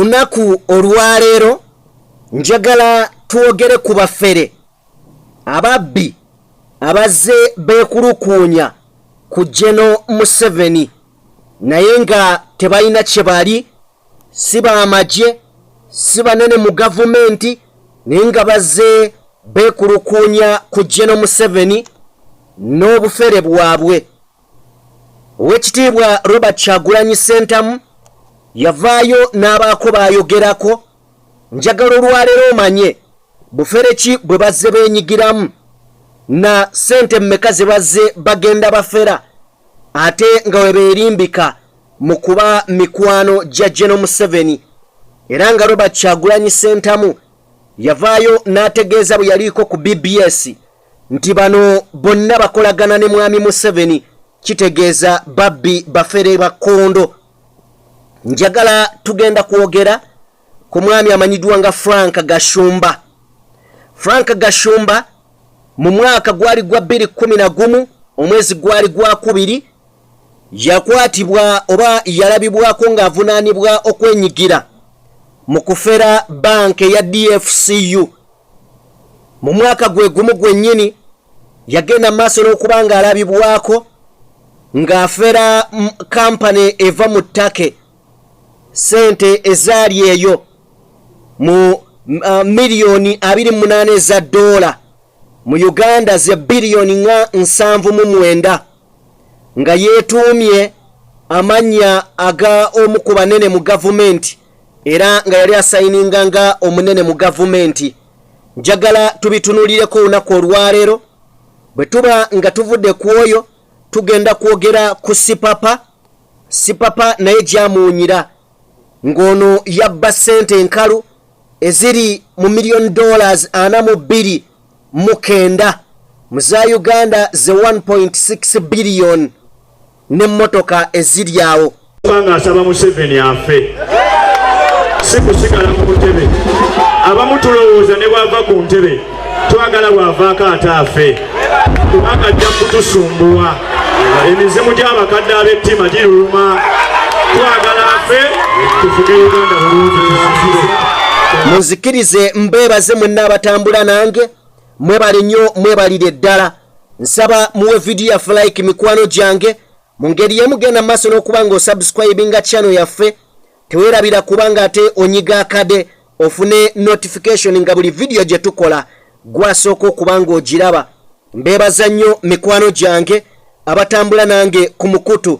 Olunaku olwaleero njagala twogere ku bafere ababbi abazze beekulukuunya ku Geno Museveni naye nga tebalina kye bali, si b'amagye, si banene mu gavumenti, naye nga bazze beekulukuunya ku Geno Museveni n'obufere bwabwe. Owekitiibwa Robert Kyagulanyi Ssentamu yavaayo n'abaako baayogerako. Njagala olwaleero omanye bufere ki bwe bazze beenyigiramu na ssente mmeka ze bazze bagenda bafera ate nga we beerimbika mu kuba mikwano gya General Museveni, era nga Robert Kyagulanyi Ssentamu yavaayo n'ategeeza bwe yaliiko ku BBS nti bano bonna bakolagana ne mwami Museveni, kitegeeza babbi, bafere, bakondo. Njagala tugenda kwogera ku mwami amanyiddwa nga Frank Gashumba. Frank Gashumba mu mwaka gwali gwa 2011, omwezi gwali gwakubiri, yakwatibwa oba yalabibwako ng'avunaanibwa okwenyigira mu kufera banka eya DFCU. Mu mwaka gwe gumu gwennyini yagenda mu maaso n'okuba ng'alabibwako ng'afera kampani eva mu Turkey sente ezaali eyo mu miliyoni 28 eza doola, mu Uganda ze biliyoni nga 79, nga yeetuumye amannya aga omu ku banene mu gavumenti, era nga yali asayininga nga omunene mu gavumenti. Njagala tubitunulireko olunaku olwaleero. Bwe tuba nga tuvudde ku oyo, tugenda kwogera ku Sipapa. Sipapa naye gyamuwunyira ng'ono yabba ssente enkalu eziri mu million dollars 42 9, mu za Uganda ze 1.6 billion, n'emmotoka eziri awo. Kubanga asaba Museveni afe, si kusigala mu ntebe. Abamu tulowooza ne bw'ava ku ntebe, twagala bw'avaako ate afe, kubanga ajja kutusumbuwa. Emizimu gy'abakadde ab'ettima giruluma. Twagala afe, tufuge Uganda bulungi, tusikire. Munzikirize mbeebaze mwenna abatambula nange. Mwebale nnyo, mwebalire ddala. Nsaba muwe vidiyo yaffe like, mikwano gyange. Mu ngeri y'emu genda mu maaso n'okuba nga osubscribinga channel yaffe. Teweerabira kubanga ate onyiga akade ofune notification nga buli vidiyo gye tukola gwasooka okuba nga ogiraba. Mbeebaza nnyo, mikwano gyange abatambula nange ku mukutu.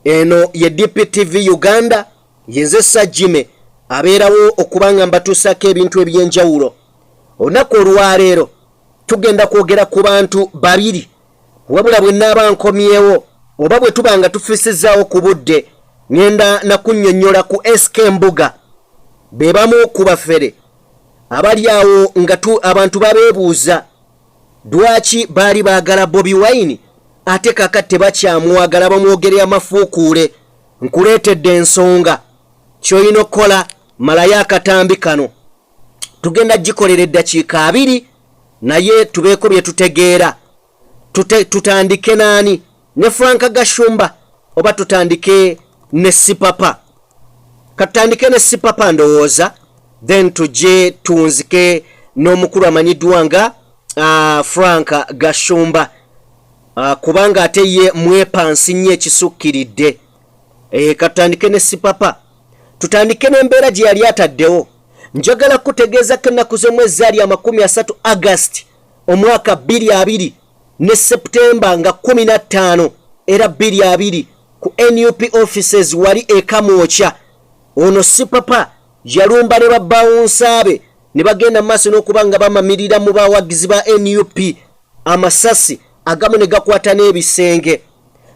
Eno ye DPTV Uganda, yenze Sajime abeerawo okuba nga mbatuusako ebintu ebyenjawulo. Olunaku olwaleero tugenda kwogera ku bantu babiri, wabula bwe naaba nkomyewo oba bwe tuba nga tufisizaawo ku budde, ŋŋenda nakunnyonnyola ku SK Mbuga. Be bamu ku bafere abali awo nga abantu babeebuuza lwaki baali baagala Bobi Wine ate kaakati tebakyamwagala, bamwogerera amafuukuule. Nkuleetedde ensonga. Ky'olina okukola, malayo akatambi kano, tugenda gikolera eddakiika 20, naye tubeeko bye tutegeera. Tutandike naani? Ne Frank Gashumba oba tutandike ne Sipapa? Katutandike ne Sipapa ndowooza, then tujje tuwunzike n'omukulu amanyiddwa nga Frank Gashumba, kubanga ate ye mwepansi nnyo ekisukkiridde. Katutandike ne Sipapa, tutandike n'embeera gye yali ataddewo. Njagala kutegeezako ennaku z'omwezi zaali 30 Agasti omwaka 2020 ne Seputemba nga 15 era 2020 ku NUP offices wali e Kamwokya. Ono Sipapa yalumba ne babawunsa be ne bagenda mu maaso n'okuba nga bamamirira mu bawagizi ba NUP amasasi, agamu ne gakwata n'ebisenge.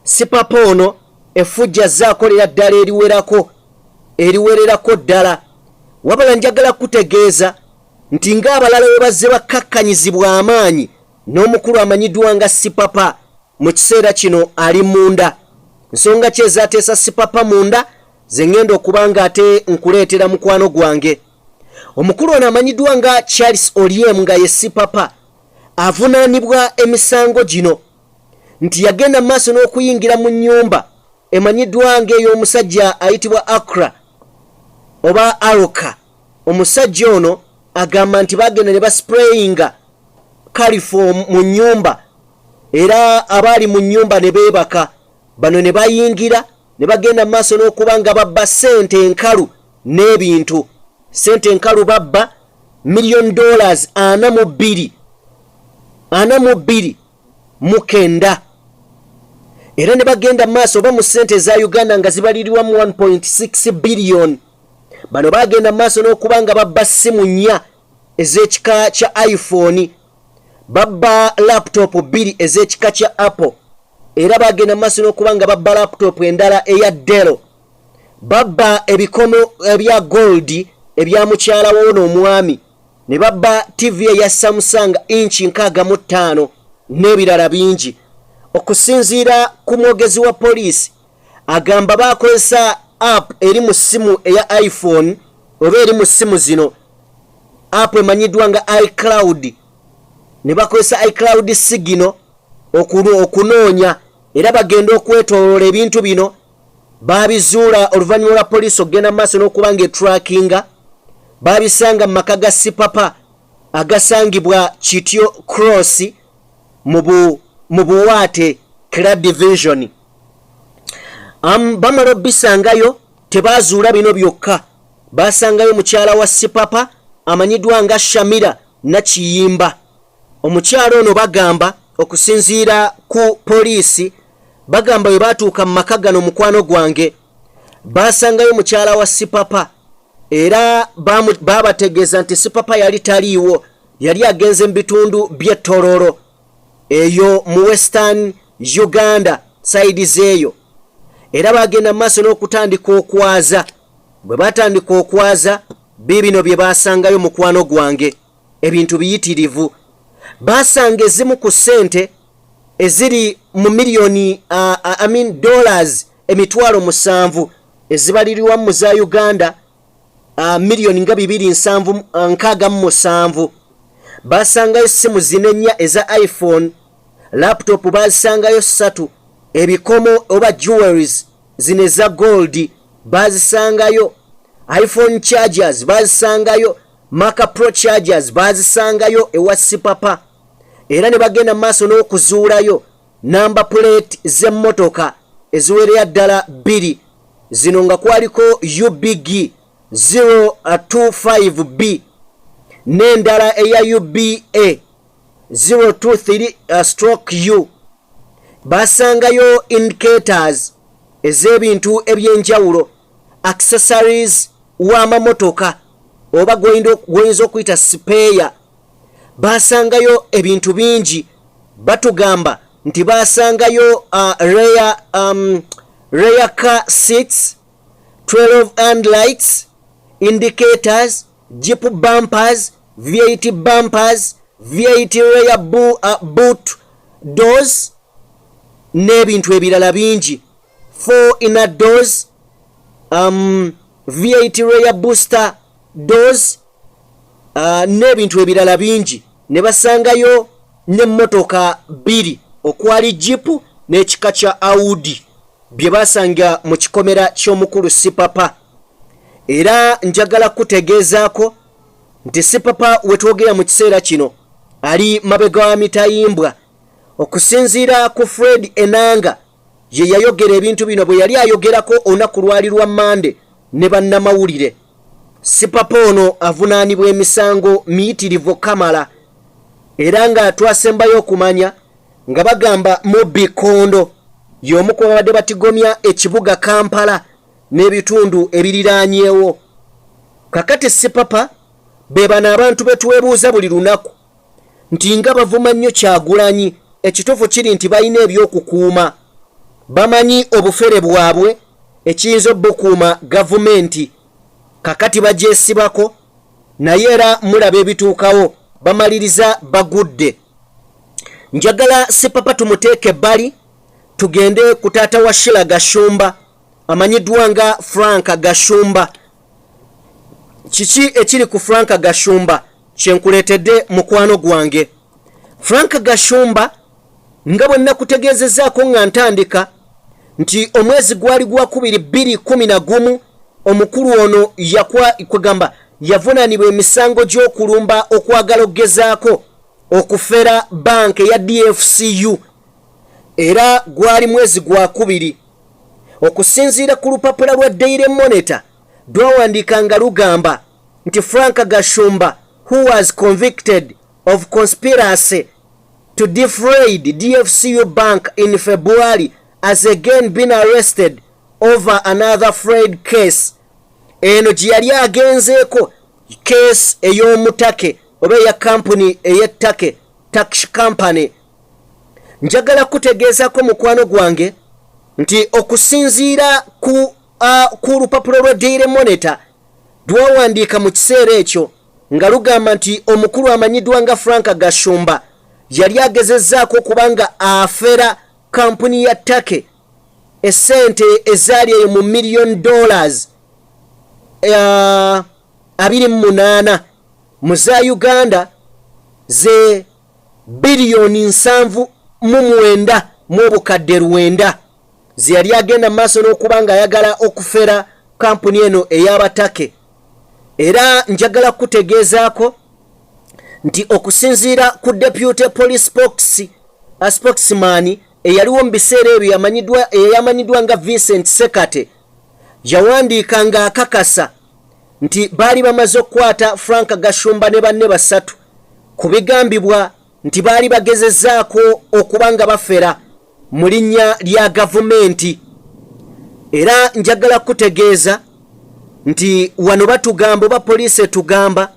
Sipapa ono effujja zaakolera ddala eriwerako, eriwererako ddala. Wabula njagala kutegeeza nti ng'abalala we bazze bakkakkanyizibwa amaanyi, n'omukulu amanyiddwa nga Sipapa mu kiseera kino ali munda. Nsonga ki ezateesa Sipapa munda ze ŋŋenda okuba nga ate nkuleetera, mukwano gwange? Omukulu ono amanyiddwa nga Charles Oryem, nga ye Sipapa, avunaanibwa emisango gino nti yagenda mu maaso n'okuyingira mu nnyumba emanyiddwa ng'ey'omusajja ayitibwa Akra. oba Aroka. Omusajja ono agamba nti bagenda ne basprayinga chloroform mu nnyumba, era abaali mu nnyumba ne beebaka. Bano ne bayingira ne bagenda mu maaso n'okuba nga babba ssente enkalu n'ebintu. Ssente enkalu babba million dollars 42, 42 mu 9, era ne bagenda mu maaso oba mu ssente eza Uganda nga zibalirirwa mu 1.6 billion. Bano bagenda mu maaso n'okuba nga babba ssimu nnya ez'ekika kya iPhone, babba laptop bbiri ez'ekika kya Apple, era bagenda mu maaso n'okuba nga babba laptop endala eya Dell. Babba ebikomo ebya gold ebya mukyala woono omwami, ne babba TV eya Samsung inchi 65 n'ebirala bingi. Okusinziira ku mwogezi wa poliisi, agamba bakozesa app eri mu ssimu eya iPhone oba eri mu ssimu zino, app emanyiddwa nga iCloud, ne bakozesa iCloud signal okunoonya, era bagenda okwetooloola ebintu bino babizuula oluvannyuma lwa poliisi okugenda mu maaso n'okuba nga etrackinga. Babisanga mu maka ga Sipapa agasangibwa Kityo Cross mu Buwaate, Kira Division. Bamala obisangayo, tebazuula bino byokka, basangayo mukyala wa Sipapa amanyiddwa nga Shamira Nakiyimba. Omukyala ono bagamba, okusinziira ku poliisi, bagamba bwe batuuka mu maka gano, mukwano gwange, basangayo mukyala wa Sipapa, era babategeeza nti Sipapa yali taliiwo, yali agenze mu bitundu by'e Tororo eyo mu Western Uganda side zeeyo. Era bagenda mu maaso n'okutandika okwaza. Bwe batandika okwaza, biibino bye basangayo, mukwano gwange, ebintu biyitirivu. Basanga ezimu ku ssente eziri mu miliyoni, I mean dollars 70,000 ezibalirirwamu mu za Uganda miliyoni nga 2 67. Basangayo essimu zina ennya eza iPhone, laptop bazisangayo ssatu, ebikomo oba jewelries zino eza gold bazisangayo, iPhone chargers bazisangayo, Mac Pro chargers bazisangayo ewa Sipapa. Era ne bagenda mu maaso n'okuzuulayo number plate z'emmotoka eziwerera ddala bbiri, zino nga kwaliko UBG 025B n'endala eya UBA 023 stroke U. Basangayo indicators ez'ebintu ebyenjawulo, accessories w'amamotoka oba gwoyinza okuyita spare. Basangayo ebintu bingi. Batugamba nti basangayo rear car seats, 12 and lights, indicators, jeep bumpers, V8 bumpers, V8 rear boot doors n'ebintu ebirala bingi, 4 inner doors, V8 rear booster doors n'ebintu ebirala bingi. Ne basangayo n'emmotoka bbiri okwali Jeep n'ekika kya Audi, bye basanga mu kikomera ky'omukulu Sipapa. Era njagala kutegeezaako nti Sipapa wetwogera mu kiseera kino ali mabega wa mitayimbwa. Okusinziira ku Fred Enanga, ye yayogera ebintu bino bwe yali ayogerako olunaku lwali lwa Mande ne bannamawulire. Sipapa ono avunaanibwa emisango miyitirivu kamala, era nga twasembayo okumanya nga bagamba mubbi kondo y'omu ku babadde batigomya ekibuga Kampala n'ebitundu ebiriraanyeewo. Kakati Sipapa be bano abantu be twebuuza buli lunaku nti nga bavuma nnyo Kyagulanyi. Ekituufu kiri nti balina ebyokukuuma, bamanyi obufere bwabwe ekiyinza obukuuma gavumenti, kakati bagyesibako, naye era mulaba ebituukawo, bamaliriza bagudde. Njagala Sipapa tumuteeke ebbali, tugende ku taata wa Shila Gashumba amanyiddwa nga Frank Gashumba. Kiki ekiri ku Frank Gashumba kyenkuleetedde, mukwano gwange? Frank Gashumba, nga bwe nakutegeezezaako nga ntandika nti omwezi gwali gwa 2 2011, Omukulu ono yakwa kwegamba yavunaanibwa emisango gy'okulumba, okwagala okugezaako okufera banka eya DFCU, era gwali mwezi gwakubiri. Okusinziira ku lupapula lwa Daily Monitor, lwawandiika nga lugamba nti Frank Gashumba, who was convicted of conspiracy to defraud DFCU Bank in February, has again been arrested over another fraud case. Eno gye yali agenzeeko, case ey'omutake oba eya kampuni ey'ettake, tax company. Njagala kutegeezako, mukwano gwange, nti okusinziira ku lupapula lwa Daily Monitor, lwawandiika mu kiseera ekyo nga lugamba nti omukulu amanyiddwa nga Frank Gashumba yali agezezzaako okuba nga afera kampuni ya Turkey essente ezaali eyo mu million dollars 28, mu za Uganda ze biliyoni 79,900, ze yali agenda mu maaso n'okuba ng'ayagala okufera kampuni eno ey'abatake. Era njagala kutegeezaako nti okusinziira ku deputy police spokesman eyaliwo mu biseera ebyo, eyamanyiddwa nga Vincent Sekate, yawandiika ng'akakasa nti baali bamaze okukwata Frank Gashumba ne banne basatu ku bigambibwa nti baali bagezezzaako okuba nga bafera mu linnya lya gavumenti. Era njagala kutegeeza nti wano batugamba, oba poliisi etugamba,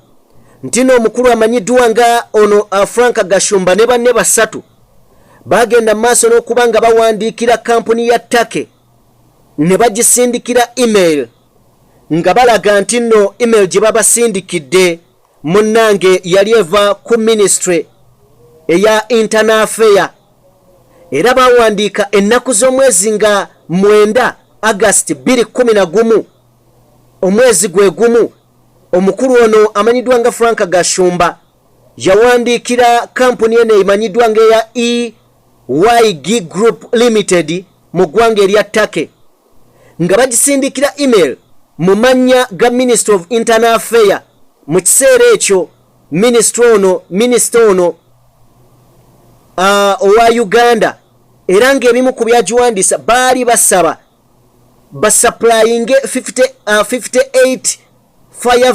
nti n'omukulu amanyiddwa nga ono Frank Gashumba ne banne basatu bagenda mu maaso n'okuba nga bawandiikira kampuni ya Turkey ne bagisindikira email nga balaga nti nno email gye babasindikidde, munnange, yali eva ku ministry eya internal affair. Era bawandiika ennaku z'omwezi nga 9 Agasti 2011, omwezi gwe gumu omukulu ono amanyiddwa nga Frank Gashumba yawandiikira kampuni eno emanyiddwa nga eya EYG Group Limited mu ggwanga erya Turkey, nga bagisindikira email mu mannya ga Minister of Internal Affair. Mu kiseera ekyo minisita ono owa Uganda, era ng'ebimu ku byagiwandiisa baali basaba basupplyinge 58 fire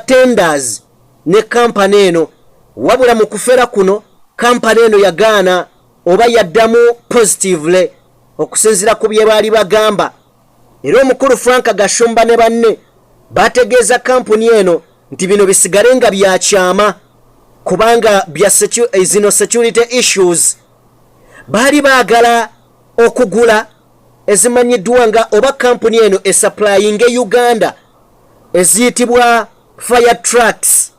tenders ne kampani eno. Wabula mu kufera kuno kampani eno yagaana oba yaddamu positively okusinziira ku bye baali bagamba. Era omukulu Frank Gashumba ne banne bategeeza kampuni eno nti bino bisigale nga byakyama kubanga bya zino security issues. Baali baagala okugula ezimanyiddwa nga, oba kampuni eno esupplyinge Uganda eziyitibwa fire trucks.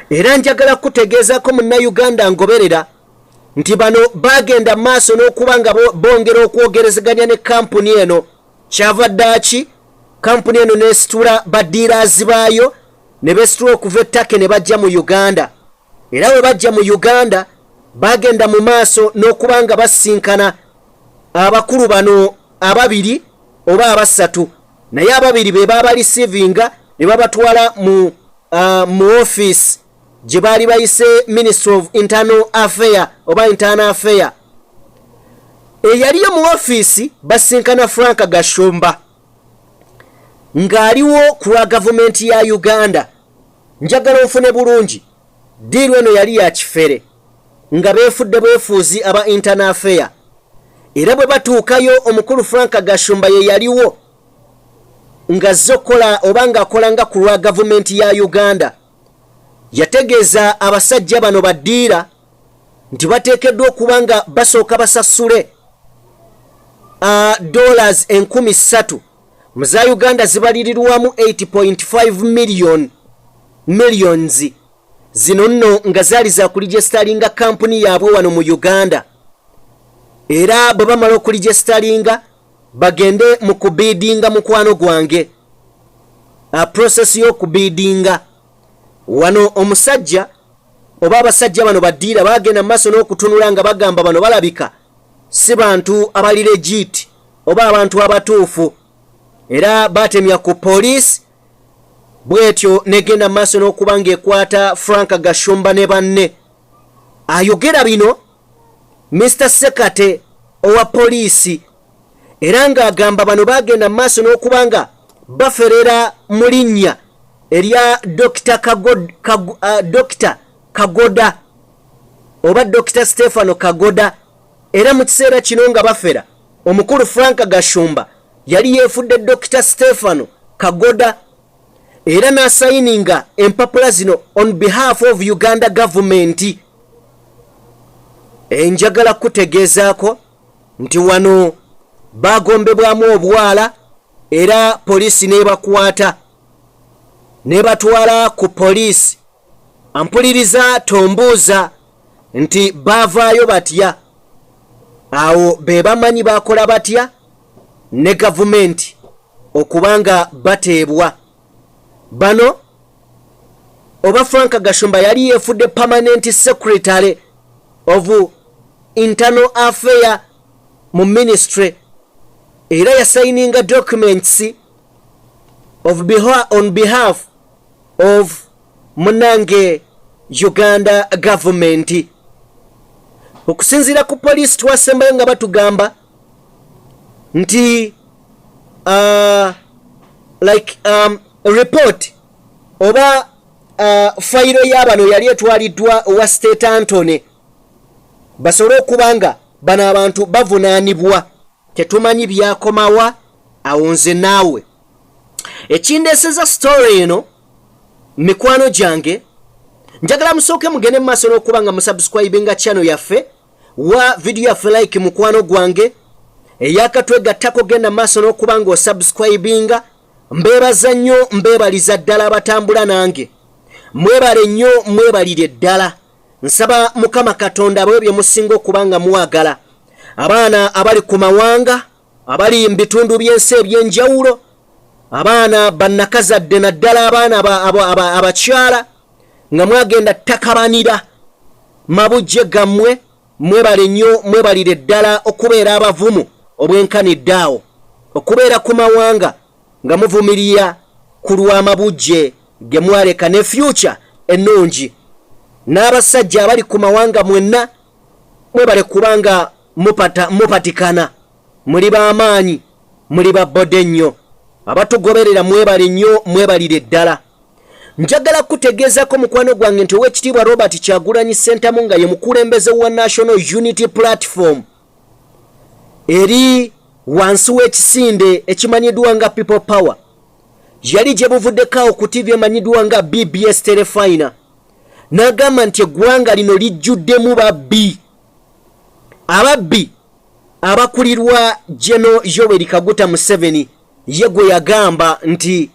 Era njagala kutegeezako, Munnayuganda ngoberera, nti bano bagenda maaso n'okuba nga bongera okwogerezeganya ne kampuni eno. Kyava ddaaki kampuni eno nesitula badealers baayo ne besitula okuva e Turkey ne bajja mu Uganda. Era bwe bajja mu Uganda, bagenda mu maaso n'okuba nga basinkana abakulu bano ababiri oba abasatu, naye ababiri be babareceivinga ne babatwala mu office gye baali bayise Ministry of Internal Affair oba Internal Affair eyaliyo. Mu ofiisi basinkana Frank Gashumba ng'aliwo ku lwa gavumenti ya Uganda. Njagala onfune bulungi, deal eno yali ya kifere nga beefudde bwefuuzi aba Internal Affair. Era bwe batuukayo, omukulu Frank Gashumba ye yaliwo ng'azze okukola oba ng'akola nga ku lwa gavumenti ya Uganda. Yategeeza abasajja bano badealer nti bateekeddwa okuba nga basooka basasule dollars 3000, mu za Uganda zibalirirwamu 8.5 millions. Zino nno nga zaali za kuregisteringa kampuni yaabwe wano mu Uganda, era bwe bamala okuregisteringa bagende mu kubiddinga. Mukwano gwange, process y'okubiddinga wano, omusajja oba abasajja bano badealer bagenda mu maaso n'okutunula nga bagamba bano balabika si bantu abali legit oba abantu abatuufu. Era batemya ku poliisi bwetyo negenda maaso n'okuba ng'ekwata Frank Gashumba ne banne. Ayogera bino Mr Sekate owa poliisi, era ng'agamba bano bagenda mu maaso n'okuba nga baferera mu linnya erya Dr. Dr. Kagoda oba Dr. Stefano Kagoda. Era mu kiseera kino nga bafera, omukulu Frank Gashumba yali yeefudde Dr. Stefano Kagoda, era n'asayininga empapula zino on behalf of Uganda government. Enjagala kutegeezaako nti wano bagombebwamu obwala, era poliisi n'ebakwata n'ebatwala ku poliisi. Ampuliriza, tombuuza nti baavaayo batya. Awo be bamanyi bakola batya ne gavumenti okubanga bateebwa bano. Oba Frank Gashumba yali yeefudde permanent secretary of internal affair mu ministry, era yasayininga documents on behalf of munange Uganda government. Okusinziira ku poliisi, twasembayo nga batugamba nti like report oba fayiro y'abano yali etwaliddwa wa State Attorney, basobole okuba nga bano abantu bavunaanibwa. Tetumanyi byakomawa awo. Nze naawe ekindeeseza story eno, mikwano gyange, njagala musooke mugende mu maaso n'okuba nga musubscribinga channel yaffe, wa vidiyo yaffe like. Mukwano gwange eyakatwegattako, genda maaso n'okuba nga osubscribinga. Mbeebaza nnyo, mbeebaliza ddala abatambula nange. Mwebale nnyo, mwebalire ddala. Nsaba Mukama Katonda bwe bye musinga okuba nga mwagala. Abaana abali ku mawanga, abali mu bitundu by'ensi ebyenjawulo, abaana bannakazadde, naddala abaana abakyala nga mwagenda ttakabanira mabujje gammwe, mwebale nnyo, mwebalire ddala okubeera abavumu obwenkanidde awo, okubeera ku mawanga nga muvumirira ku lw'amabujje ge mwaleka ne future ennungi. N'abasajja abali ku mawanga mwenna, mwebale kubanga mupatikana, muli b'amaanyi, muli babode nnyo. Abatugoberera, mwebale nnyo, mwebalire ddala. Njagala kutegeezako, mukwano gwange, nti Owekitiibwa Robert Kyagulanyi Sentamu, nga ye mukulembeze wa National Unity Platform eri wansi w'ekisinde ekimanyiddwa nga People Power, yali gye buvuddeko ku TV emanyiddwa nga BBS Terefayina, n'agamba nti eggwanga lino lijjuddemu babbi, ababbi abakulirwa Geno Yoweri Kaguta Museveni, ye gwe yagamba nti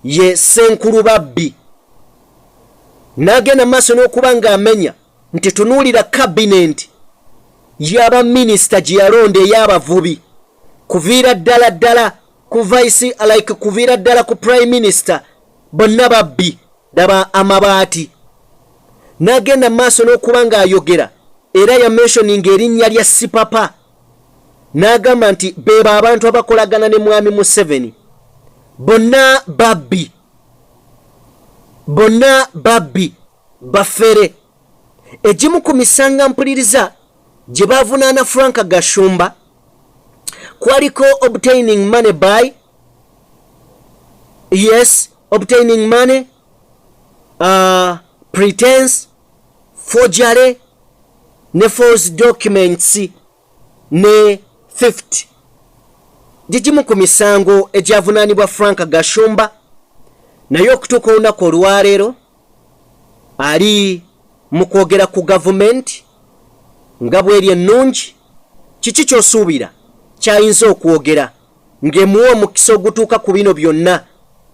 ye ssenkulu babbi. N'agenda maaso n'okuba ng'amenya nti tunuulira cabinet y'abaminisita gye yalonda ey'abavubi, kuviira ddala ddala ku vice, like kuviira ddala ku prime minister, bonna babbi, daba amabaati. N'agenda maaso n'okuba ng'ayogera, era yamentioninga erinnya lya Sipapa, n'agamba nti beeba abantu abakolagana ne mwami Museveni bonna babbi, bonna babbi, bafere. Egimu ku misanga mpuliriza gye bavunaana Frank Gashumba kwaliko obtaining money by, yes, obtaining money, pretense, forgery ne false documents ne theft. Gigimu ku misango egyavunaanibwa Frank Gashumba, naye okutuuka olunaku olwaleero ali mu kwogera ku gavumenti nga bweri ennungi. Kiki ky'osuubira kyayinza okwogera ng'emuwa omukisa ogutuuka ku bino byonna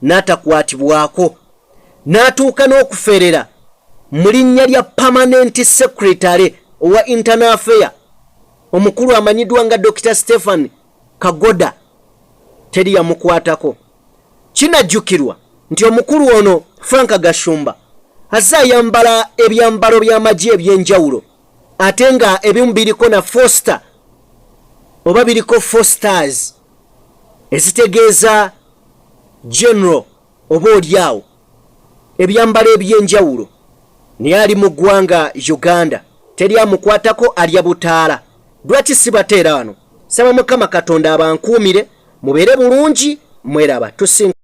n'atakwatibwako, n'atuuka n'okuferera mu linnya lya permanent secretary owa internal affair, omukulu amanyiddwa nga Dr Stephen Kagoda? Teri yamukwatako. Kinajjukirwa nti omukulu ono Frank Gashumba azze ayambala ebyambalo by'amagye eby'enjawulo, ate nga ebimu biriko na four star oba biriko four stars. Ezitegeeza general oba olyawo ebyambalo eby'enjawulo, naye ali mu ggwanga Uganda, teri amukwatako, alya butaala. Lwaki sibateera wano? Saba Mukama Katonda abankuumire, mubeere bulungi, mweraba tusinga.